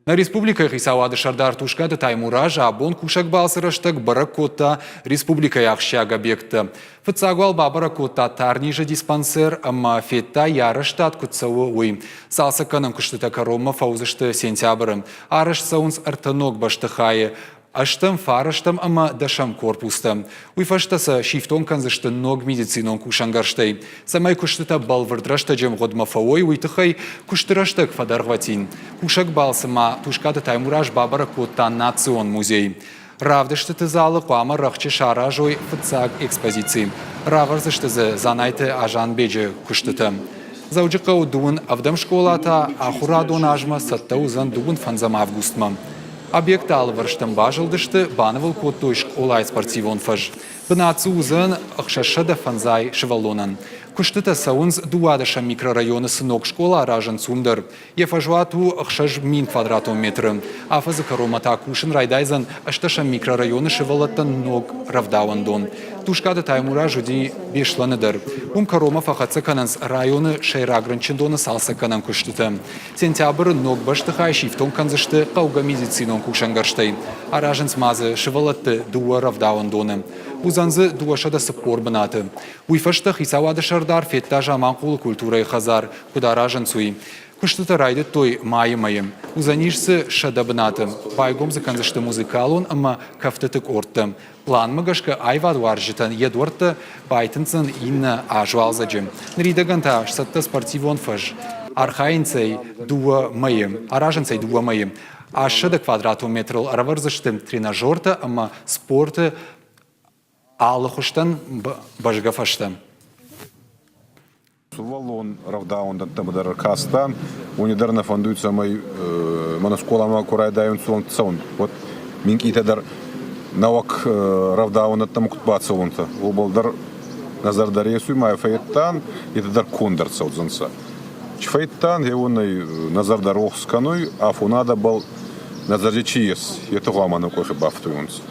Нӕ республикӕйы хицауады сӕрдар Тускъаты Таймураз абон кусӕг балцы рӕстӕг бӕрӕг кодта республикӕйы ахсджиаг объекттӕ. Фыццаг уал бабӕрӕг кодта тарнизы диспансер ӕмӕ федта, йӕ арӕзтад куыд цӕуы, уый. Цалцӕггӕнӕн куыстытӕ кӕронмӕ фӕуыдзысты сентябры. Арӕзт цӕуынц ӕртӕ ног бӕстыхайы ӕстӕм, фарӕстӕм ӕмӕ дӕсӕм корпустӕ. Уый фӕстӕ сӕ сифтонг кӕндзысты ног медицинон кусӕнгӕрзтӕй. Цӕмӕй куыстытӕ бӕлвырд рӕстӕджы ӕмгъуыдмӕ фӕуой, уый тыххӕй куысты рӕстӕг фӕдӕргъвӕтин. Кусӕг балцы ма Тускъаты Таймураз бабӕрӕг кодта Национ музей. Равдыстыты залы хъуамӕ рӕхджы саразой фыццаг экспозици. Равӕрдзысты дзы Дзанайты Азанбеджы куыстытӕ. Дзӕуджыхъӕуы дыууын ӕвдӕм скъола та ахуырадон азмӕ цӕттӕ уыдзӕн дыууын фӕндзӕм августмӕ. Объекты алывӕрстӕм базылдысты, банывыл кодтой скъолайы спортивон фӕз. Бынат дзы уыдзӕн 605 сывӕллонӕн. Куыстытӕ цӕуынц дыууадӕсӕм микрорайоны цы ног скъола аразынц, уым дӕр. Йӕ фӕзуат у 6000 квадратон метры. Афӕдзы кӕронмӕ та кусын райдайдзӕн ӕстдӕсӕм микрорайоны сывӕллӕттӕн ног рӕвдауӕндон. Тускъаты Таймураз уыди Беслӕны дӕр. Уым кӕронмӕ фӕхӕццӕ кӕнынц районы сӕйраг рынчындоны цалцӕггӕнӕн куыстытӕ. Сентябры ног бӕстыхай сифтонг кӕндзысты хъӕугӕ медицинон кусӕнгӕрзтӕй. Аразынц ма дзы сывӕллӕтты дыууӕ рӕвдауӕндоны. Уыдзӕн дзы 240 бынаты. Уый фӕстӕ хицауады сӕрдар федта Заманхъулы культурӕйы хӕдзар, куыд аразынц, уый. Куыстытӕ райдыдтой майы мӕйы. Уыдзӕнис дзы 100 бынаты. Байгом дзы кӕндзысты музыкалон ӕмӕ кӕфтыты къордтӕ. Пъланмӕ гӕсгӕ аивадуарзджытӕн йӕ дуӕрттӕ байтындздзӕн иннӕ аз уалдзӕджы. Ныридӕгӕн та сцӕттӕ спортивон фӕз. Архайынц ӕй дыууӕ мӕйы. Аразынц ӕй дыууӕ мӕйы. 800 квадратон метрыл ӕрӕвӕрдзысты тренажертӕ ӕмӕ спорты алы хуызтӕн бӕзгӕ фӕзтӕ. Сувӕллон рӕвдауӕндӕнттӕмӕ дӕр ӕркастан, уони дӕр нӕ фӕндуй, цӕмӕй мӕнӕ скъоламӕ ку райдайун цӕун, уӕд минкъийтӕ дӕр нӕуӕг рӕвдауӕндӕнттӕмӕ куд бацӕуонцӕ, уобӕл дӕр нӕ зӕрдӕ ресуй ма фӕййедтан, етӕ дӕр конд ӕрцӕудзӕнцӕ. Чи фӕййедтан, хеуонӕй нӕ зӕрдӕ рохс кӕнуй, афонадӕбӕл нӕ зӕрди чи ес, етӕ гъӕуама нӕ къохи бафтуйонцӕ.